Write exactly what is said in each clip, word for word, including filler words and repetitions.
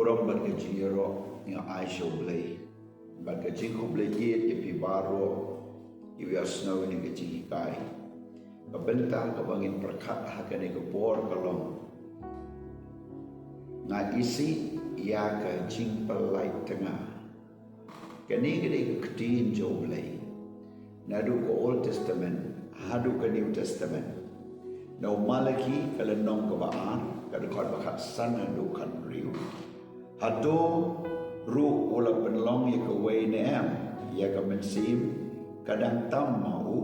Rom bad ka jingïaroh nga ai sha U Blei bad ka jingkhublei ïa phi baroh kiba ïohsngew ïa ka jinghikai. Ka bynta kaba ngin pyrkhat ha kane ka por ka long: Nga isih ïa ka jingpyllait tnga. Kane ka dei ka ktien jong U Blei naduh ka Old Testament haduh ka New Testament. Na u Malaki ka lynnong kaba ar, ka dkhot ba khatsan haduh khathynriew. Hato ruh u la pynlong ïa kawei ne em? Ïa ka mynsiem ka dang tam ma u.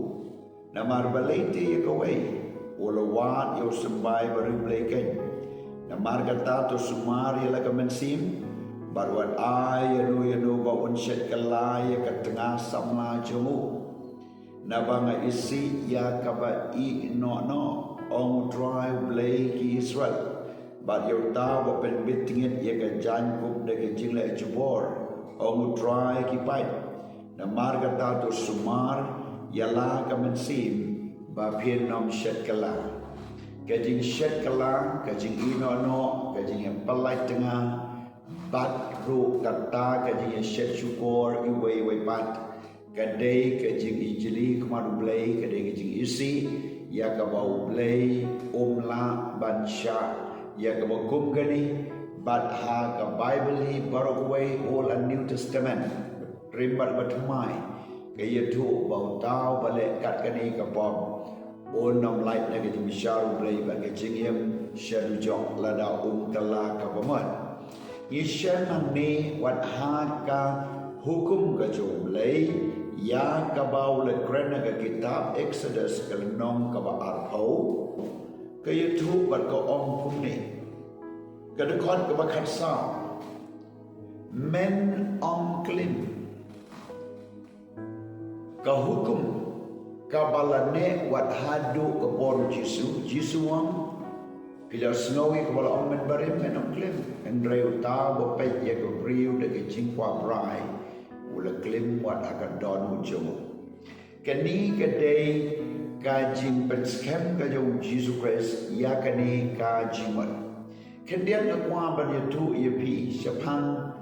Namar balei te ïa kawei u la wad ïa u symbai bariewblei keiñ? Namar kata to sumar ïa la ka mynsiem bad wat ai ïa no ïa no ba un shet kylla ïa ka tnga samla jong u. Naba nga isih ïa kaba ïeh noh noh, ong U Trai U Blei ki Israel, bad ïa uta uba pynbit tngit ïa ka jaiñkup da ki jingleh jubor, ong U Trai ki paid. Namar kata to sumar ïa la ka mynsiem ba phin ym shet kylla. Ka jingshet kylla, ka jingïeh noh noh, ka jingïapyllait tnga, bad ruh kata ka jingïashet shukor iwei iwei pat, ka dei ka jingijli khmat U Blei, ka dei ka jingisih ïa kaba U Blei um lah ban shah ïa kaba kum kane. Bad ha ka Baibl hi baroh kawei, Old and New Testament, rim bad ba thymmai, ka ïathuh ba uta uba leh kat kane ka pop un ym lait na ka jingbishar U Blei bad ka jingim sha dujok lada um kylla kaba mut. Ngi shem hangne wat ha ka hukum ka jong U Blei ïa kaba u la kren ha ka kitab Exodus ka lynnong kaba arphew, ka ïathuh bad ka ong kumne. Ka dkhot kaba khatsaw: Men ym klim. Ka hukum kaba la neh wat haduh ka por U Jisu, Jisu u ong, phi la sngew ïa kaba la ong mynbarim, men ym klim. Hynrei uta uba peit ïa ka briew da ka jingkwah brai u la klim wat ha ka dohnud jong u. Kane ka dei ka jingpynskhem ka jong U Jisu Khrist ïa kane ka jingmut. Khyndiat nga kwah ban ïathuh ïa phi shaphang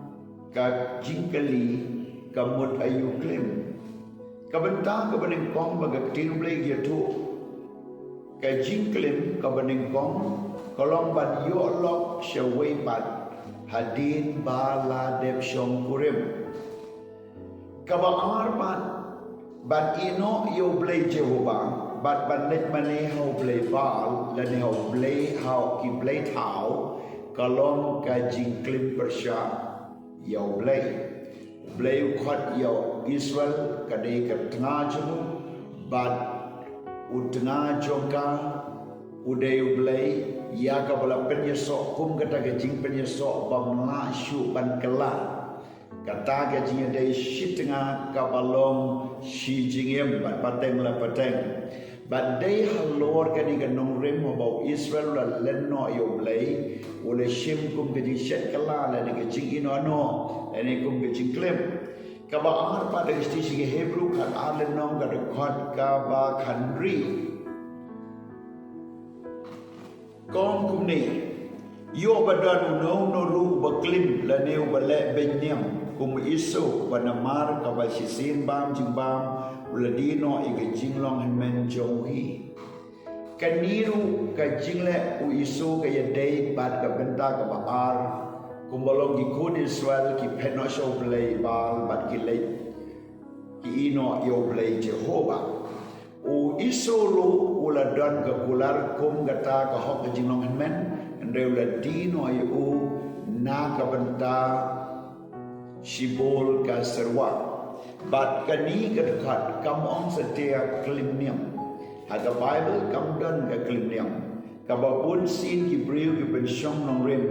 ka jingkylli, ka mut aïu klim. Ka bynta kaba nyngkong ba ka ktien U Blei ka ïathuh ka jingklim kaba nyngkong ka long ban ïoh lok sha uwei pat hadien ba la dep shongkurim. Kaba ar pat, ban ïehnoh ïa U Blei Jehobah bad ban leit mane ha u blei Baal lane ha u blei, ha ki blei thaw, ka long ka jingklim pyrshah ïa U Blei. U Blei u khot ïa Israel, ka dei ka tnga jong u, bad u tnga jong ka u dei U Blei, ïa kaba la pynïasoh kum kata ka jingpynïasoh bym lah shuh ban kylla. Kata ka jingïadei shi tnga kaba long shi jingim bad pateng la pateng. Bad dei halor kane ka nongrim haba u Israel u la len noh ïa U Blei, u la shim kum ka jingshet kylla lane ka jingïehnoh noh lane kum ka jingklim. Kaba ar pat, da ka shithi sha ki Hebru khatar lynnong ka dkhot kaba khathynriew ka ong kumne: Ïoh ba don uno uno ruh uba klim lane uba leh beiñ niam kum u Esau, uba namar kaba shisien bam jingbam u la die noh ïa ka jinglong hynmen jong u hi. Kane ruh ka jingleh u Esau ka ïadei bad ka bynta kaba ar, kumba long ki khun Israel ki phet noh sha u blei Baal bad ki leit ki ïehnoh ïa U Blei Jehobah. U Esau ruh u la don ka kular kum kata ka hok ka jinglong hynmen, hynrei u la die noh ïa u na ka bynta shibun ka syrwa. Bad kane ka dkhot kam ong satia klim niam. Ha ka Baibl kam don ka klim niam. Kaba bun sien ki briew ki pynshong nongrim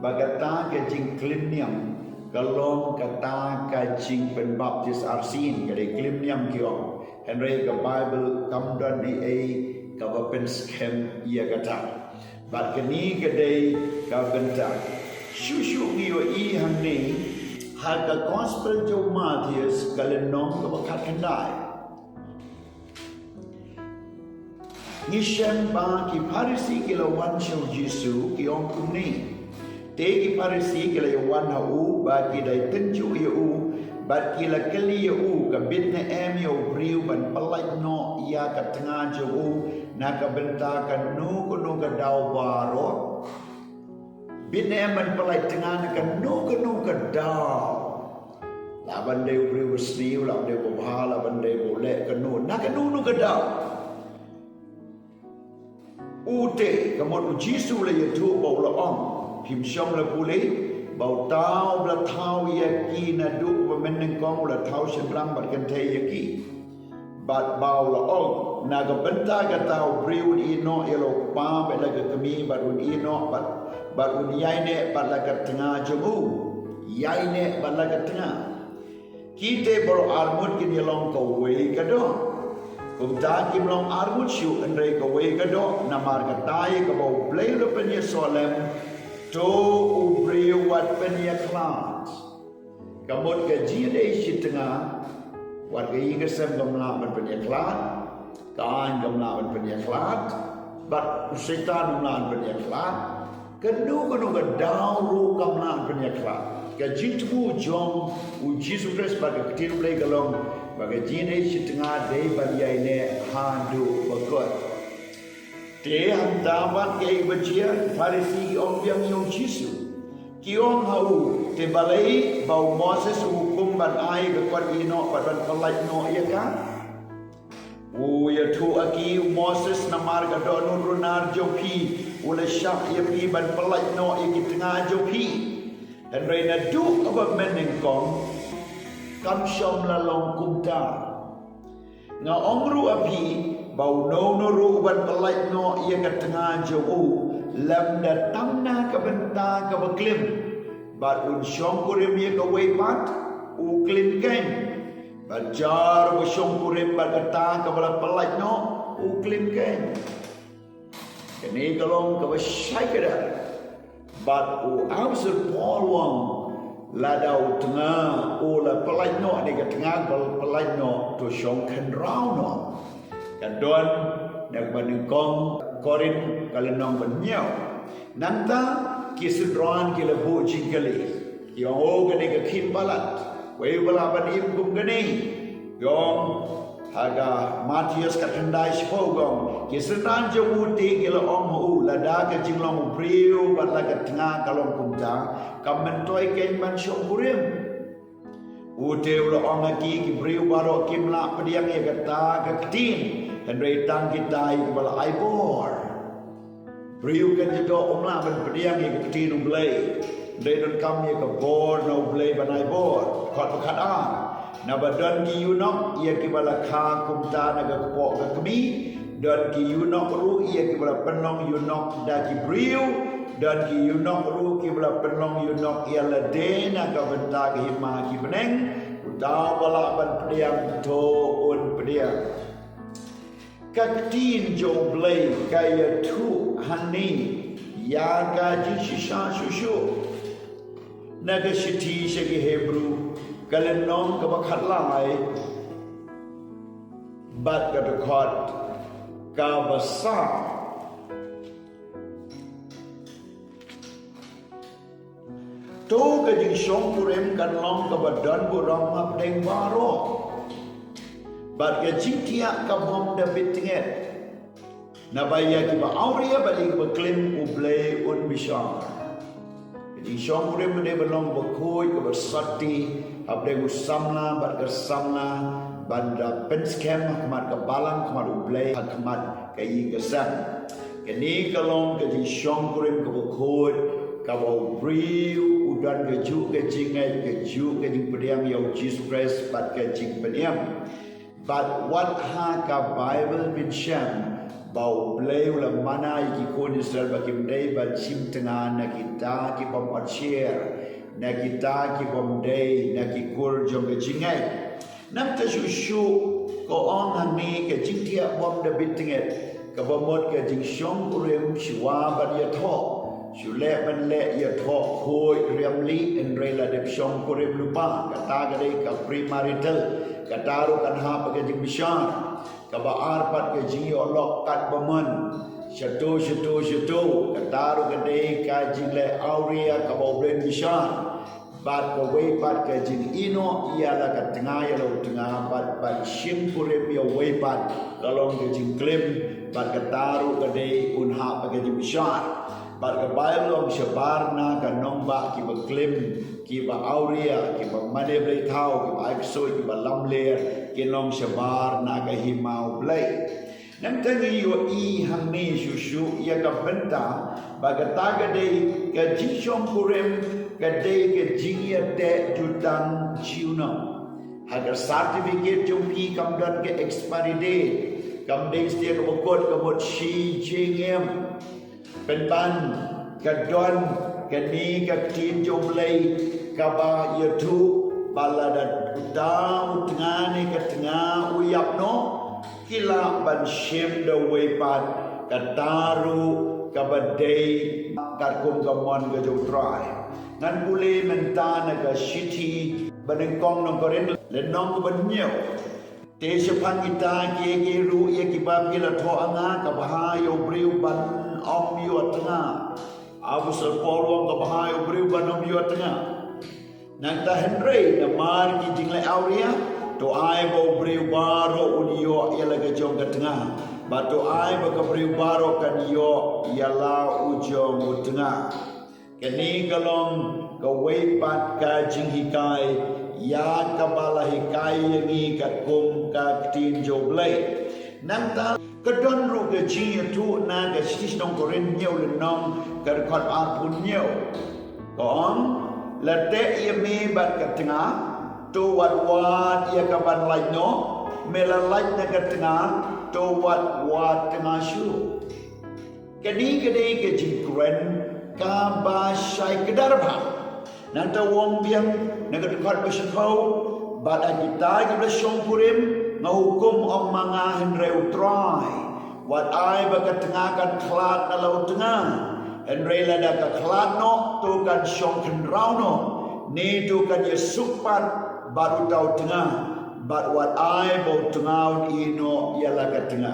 ba kata ka jingklim niam ka long kata ka jingpynbaptis arsien, ka dei klim niam ki ong. Hynrei ka Baibl kam don ei ei kaba pynskhem ïa kata. Bad kane ka dei ka bynta. Shuh shuh ngi ïohi hangne ha ka Gospel jong u Mathaios ka lynnong kaba khatkhyndai. Ngi shem ba ki Pharisi ki la wan sha u Jisu, ki ong kumne: Te ki Pharisi ki la ïawan ha u, bad ki da tynjuh ïa u, bad ki la kylli ïa u, ka bit ne em ïa u briew ban pyllait noh ïa ka tnga jong u na ka bynta kano kano ka daw baroh? Bit ne em ban pyllait tnga na kano kano ka daw? Lah ban dei u briew basniew, lah ban dei u babha, lah ban dei u leh kano, na kano kano ka daw. U te, ka mut u Jisu u la ïathuh bad u la ong, phim shym la pule? Ba uta uba la thaw ïa ki naduh ba mynnyngkong u la thaw shynrang bad kynthei ïa ki. Bad ba u la ong, na ka bynta kata u briew un ïehnoh ïa la u kpa bad la ka kmie bad un ïehnoh bad, bad un ïaineh bad la ka tnga jong u. Ïaineh bad la ka tnga. Ki te baroh arngut kin ïa long kawei ka doh. Kumta kim long arngut shuh, hynrei kawei ka doh, namar kata ïa kaba U Blei u la pynïasoh lem, to u briew wat pynïakhlad. Ka mut ka jingïadei shi tnga, wat ka ïing ka sem kam lah ban pynïakhlad, ka aiñ kam lah ban pynïakhlad, bad u Soitan um lah ban pynïakhlad. Kano kano ka daw ruh kam lah ban pynïakhlad. Ka jingthmu jong u Jisu Khrist bad ka ktien U Blei ka long ba ka jingïadei shi tnga dei ban ïaineh haduh ba kut. Te hangta pat kaei ba jia, ki Pharisi ki ong biang ïa u Jisu. Ki ong ha u, te balei ba u Moses u hukum ban ai ka kot ïehnoh bad ban pyllait noh ïa ka? U ïathuh ha ki, u Moses namar ka dohnud runar jong phi u la shah ïa phi ban pyllait noh ïa ki tnga jong phi. Hynrei naduh kaba mynnyngkong kam shym la long kumta. Nga ong ruh ha phi, ba uno uno ruh uban pyllait noh ïa ka tnga jong u lem da tang na ka bynta kaba klim, bad un shongkurim ïa kawei pat, u klim keiñ. Bad jar uba shongkurim bad kata kaba la pyllait noh, u klim keiñ. Kane ka long kaba shai kdar. Bad u Apostol Paul u ong, lada u tnga u la pyllait noh, ne ka tnga ba la pyllait noh, to shong khynraw noh. Ka don na kaba nyngkong Korinth ka lynnong ba hynñiew. Nangta ki synran ki la buh jingkylli, ki ong, o, kane ka khim palat, wei uba lah ban im kum kane? Ki ong, ha ka Mathaios ka khyndai shiphew, ki ong, ki synran jong u te ki la ong ha u, lada ka jinglong u briew bad la ka tnga ka long kumta, kam myntoi keiñ ban shongkurim. U te u la ong ha ki, ki briew baroh kim lah pdiang ïa kata ka ktien, hynrei tang kita ïa kiba la ai bor. Briew kan jadon um lah ban pdiang ïa ka ktien U Blei. Dei donkam ïa ka bor na U Blei ban ai bor. Khot ba khatar. Naba don ki ïunok ïa kiba la kha kumta na ka kpoh ka kmie. Don ki ïunok ruh ïa kiba la pynlong ïunok da ki briew. Don ki ïunok ruh kiba la pynlong ïunok ïa lade na ka bynta ka hima ki bneng. Uta uba lah ban pdiang to un pdiang. Ka ktien jong U Blei ka ïathuh hangne ïa ka jingshisha shuh shuh. Na ka shithi sha ki Hebru, ka lynnong kaba khatlai bad ka dkhot kaba saw. To ka jingshongkurim kan long kaba don burom hapdeng baroh. Bad ka jingthiah ka bym da bit tnget. Naba ïa kiba awria bad ïa kiba klim U Blei un bishar. Ka jingshongkurim ka dei ban long kaba khuid, kaba sati hapdeng u samla bad ka samla, ban da pynskhem ha khmat ka balang, ha khmat U Blei, ha khmat ka ïing ka sem. Kane ka long ka jingshongkurim kaba khuid, kaba u briew u don kajuh ka jingngeit, kajuh ka jingpdiang ïa u Jisu Khrist bad ka jingpynim. Bad wat ha ka Baibl mynshem ba U Blei u la mana ïa ki khun Israel ba kim dei ban shim tnga na kita ki bym ot sher, na kita ki bym dei, na ki kur jong ka jingngeit. Nangta shuh shuh ka ong hangne ka jingthiah bym da bit tnget, kaba mut ka jingshongkurim shuwa ban ïathoh. Shu leh ban leh ïathoh khuid riam lieh, hynrei la dep shongkurim lypa, kata ka dei ka premarital, kata ruh kan hap ka jingbishar. Kaba ar pat ka jingïoh lok katba mon. Shato, shato, shato, kata ruh ka dei ka jingleh awria kaba U Blei un bishar. Bad kawei pat ka jingïehnoh ïa la ka tnga ïa la u tnga, bad ban shim kurim ïa uwei pat ka long ka jingklim, bad kata ruh ka dei un hap ka jingbishar. Bad ka Baibl ong shabar na ka nongbah kiba klim, kiba awria, kiba mane blei thaw, kiba ai ksuid, kiba lamler, kin long shabar na ka hima U Blei. Nangta ngi ïohi hangne shuh shuh ïa ka bynta ba kata ka dei ka jingshong kurim, ka dei ka jingïateh jutang junom. Ha ka certificate jong phi kam don ka expiry date, kam dei stia kaba kut ka mut shi jingim. Pynban ka don kane ka ktien jong U Blei kaba ïathuh ba lada uta u tnga ne ka tnga u ïap noh, ki lah ban shim da uwei pat, kata ruh kaba dei katkum ka mon ka jong U Trai. Ngan pule mynta na ka shithi ba nyngkong nong Korinth lynnong kaba hynñiew. Te shaphang kita kiei kiei ruh ïa kiba phi la thoh ha nga, ka bha ïa u briew ban ym ïoh tnga. Apostol Paul u ong ka bha ïa u briew ban ym ïoh tnga. Nangta hynrei namar ki jingleh awria, to ai ba u briew baroh un ïoh ïa la ka jong ka tnga. Bad to ai ba ka briew baroh kan ïoh ïa la u jong u tnga. Kane ka long kawei pat ka jinghikai ïa kaba la hikai ïa ngi katkum ka ktien jong U Blei. Nangta ka don ruh ka jingïathuh na ka shithi sha nong Korinth hynñiew lynnong ka dkhot arphew hynñiew. Ka ong, la teh ïa me bad ka tnga, to wad wad ïa ka ban lait noh, me la lait na ka tnga, to wad wad tnga shuh. Kane ka dei ka jingkren kaba shai kdar bha. Nangta u ong biang na ka dkhot ba shiphew, bad ha kita kiba la shong kurim, nga hukum ym ma nga hynrei U Trai. Wat ai ba ka tnga kan khlad na la u tnga. Hynrei lada ka khlad noh, to kan shong khynraw noh, ne to kan ïasuk pat bad uta u tnga. Bad wat ai ba u tnga un ïehnoh ïa la ka tnga.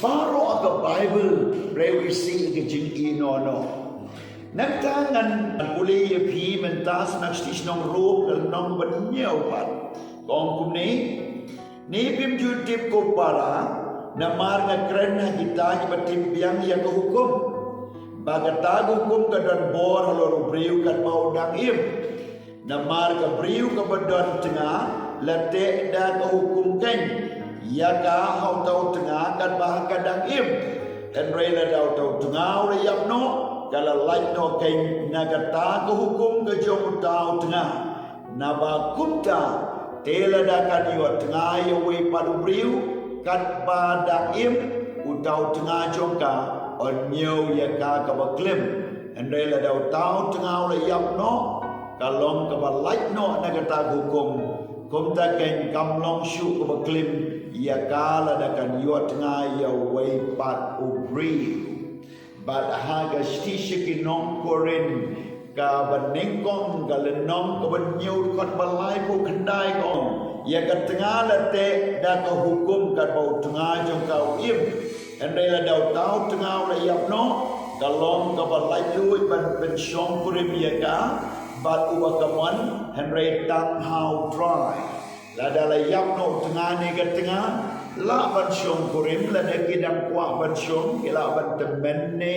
Baroh ha ka Baibl, briew isih ka jingïehnoh noh. Nangta ngan pule ïa phi mynta sha ka shithi sha nong Rom ka lynnong ba hynñiew pat. Ka ong kumne, ne phim ju tip ko para, namar nga kren ha kita kiba tip biang ïa ka hukum. Ba kata ka hukum ka don bor halor u briew katba u dang im. Namar ka briew kaba don tnga, la teh da ka hukum keiñ ïa ka ha uta u tnga katba ha ka dang im. Hynrei lada uta u tnga u la ïap noh, ka la lait noh keiñ na kata ka hukum ka jong uta u tnga. Naba kumta, te lada kan ïoh tnga ïa uwei pat u briew katba dang im, uta u tnga jong ka un ñiew ïa ka kaba klim. Hynrei lada uta u tnga u la ïap noh, ka long kaba lait noh na kata ka hukum. Kumta keiñ kam long shuh kaba klim ïa ka lada kan ïoh tnga ïa uwei pat u briew. Bad ha ka shithi sha ki nong Korinth kaba nyngkong ka lynnong kaba hynñiew dkhot ba laiphew khyndai ka ong, ïa ka tnga la teh da ka hukum katba u tnga jong ka u im. Hynrei lada uta u tnga u la ïap noh, ka long kaba laitluid ban pynshong kurim ïa ka bad uba ka mon, hynrei tang ha U Trai. Lada la ïap noh u tnga ne ka tnga, lah ban shong kurim, lada ki dang kwah ban shong, ki lah ban tymmen ne,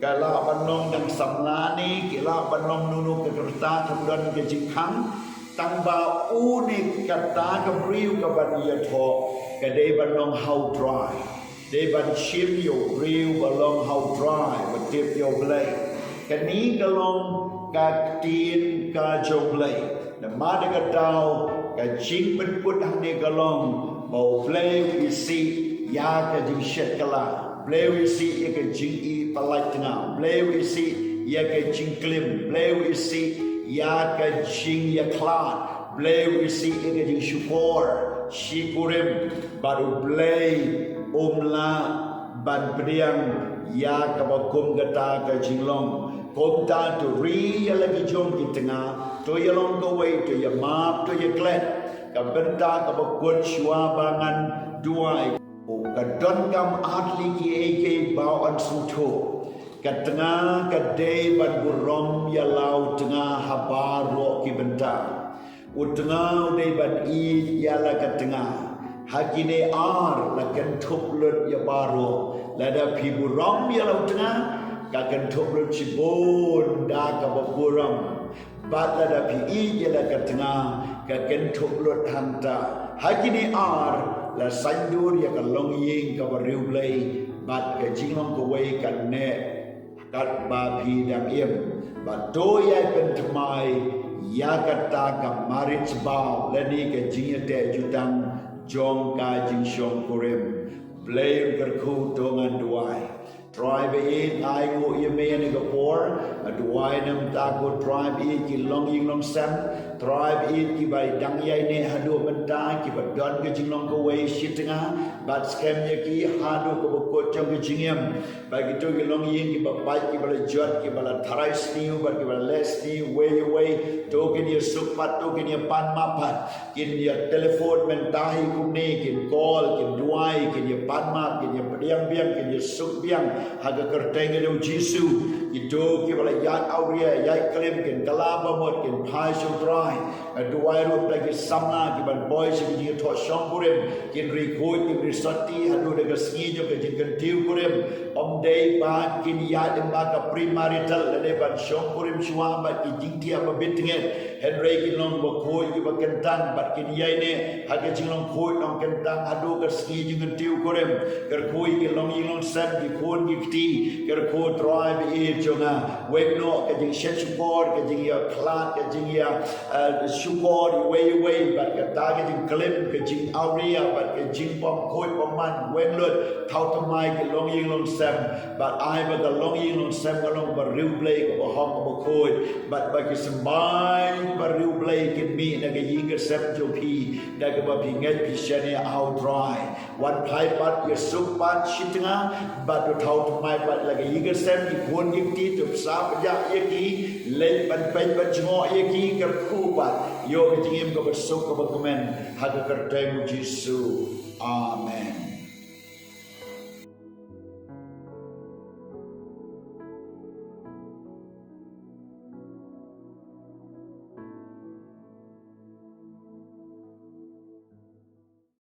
ka lah ban long dang samla ne, ki lah ban long nunu ka rta, kam don ka jingkhang. Tangba u ne kata ka briew kaban ïathoh, ka dei ban long ha U Trai. Dei ban shim ïa u briew ba long ha U Trai, ba tip ïa U Blei. Kane ka long ka ktien ka jong U Blei. Namar kata ka jingpynput hangne ka long ba U Blei u isih ïa ka jingshet kylla. U Blei u isih ïa ka jingïapalait tnga. U Blei u isih ïa ka jingklim. U Blei u isih ïa ka jingïakhlad. U Blei u isih ïa ka jingshukor, shikurim, bad U Blei um lah ban pdiang ïa kaba kum kata ka jinglong. Kumta to ri ïa la ki jong ki tnga, to ïalong kawei, to ïamap, to ïaklet. Ka bynta kaba kut shuwa ba ngan duwai. Ka donkam ar tylli kiei kiei ba yn sngewthuh. Ka tnga ka dei ban burom ïa la u tnga ha baroh ki bynta. U tnga u dei ban ïeit ïa la ka tnga. Ha kine ar la kynthup lut ïa baroh. Lada phi burom ïa la u tnga, ka kynthup lut shibun da kaba burom. Bad lada phi ïeit ïa la ka tnga, ka kynthup lut hangta. Ha kine ar la saiñdur ïa ka longïing kaba riewblei bad ka jinglong kawei kan neh katba phi dang im. Bad to ïai pynthymmai ïa kata ka marriage vow lane ka jingïateh jutang jong ka jingshongkurim. Blei un kyrkhu, to ngan duwai. Trai ba ïeit, ai nguh ïa me ïa kane ka por. Nga duwai namar ko Trai ba ïeit ki longïing longsem, Trai ba ïeit kiba dang ïaineh haduh mynta, kiba don ka jinglong kawei shi tnga, bad skhem ïa ki haduh kaba kut jong ka jingim. Bad kito ki longïing kiba pait, kiba la jot, kiba la tharai sniew bad kiba la leh sniew uwei uwei, to kin ïasuk pat, to kin ïapan map pat. Kin ïa telephone mynta hi kumne, kin call, kin duwai, kin ïapan map, kin ïapdiang biang, kin ïasuk biang ha ka kyrteng ka jong u Jisu. Kito kiba la ïaid awria ïaid klim, kin kylla ba mut, kin phai sha u Trai. Nga duwai ruh ïa ki samla kiban poi sha ka jingïathoh shongkurim, kin ri khuid, kin ri sotti haduh da ka sngi jong ka jingkyntiew kurim. Ym dei ba kin ïaid lyngba ka premarital lane ban shongkurim shuwa bad ki jingthiah ba bit tngen. Hynrei kin long ba khuid kiba kyntang bad kin ïaineh ha ka jinglong khuid long kyntang haduh ka sngi jingkyntiew kurim. Kyrkhu ïa ki longïing longsem, ki khun ki kti. Kyrkhu Trai ba ïeit jong nga. Weng noh ka jingshet shukor, ka jingïakhlad, ka jingïa, eh, shukor uwei uwei bad kata ka jingklim, ka jingawria bad ka jingbymkhuid bymman. Weng lut, thaw thymmai ki longïing longsem. Bad ai ba ka longïing longsem ka long ba riewblei, kaba hok, kaba khuid. Bad ba ki symbai ba riewblei kin mih na ka ïing ka sem jong phi, da kaba phi ngeit phi shaniah, ha u Trai. Wan phai pat, ïasuk pat shi tnga, bad to thaw thymmai pat la ka ïing ka sem, ki khun ki kti, to pynshai pynjah ïa ki, leit ban peit ban jngoh ïa ki, kyrkhu pat ïoh ka jingim kaba suk kaba kmen, ha ka kyrteng u Jisu. Amen.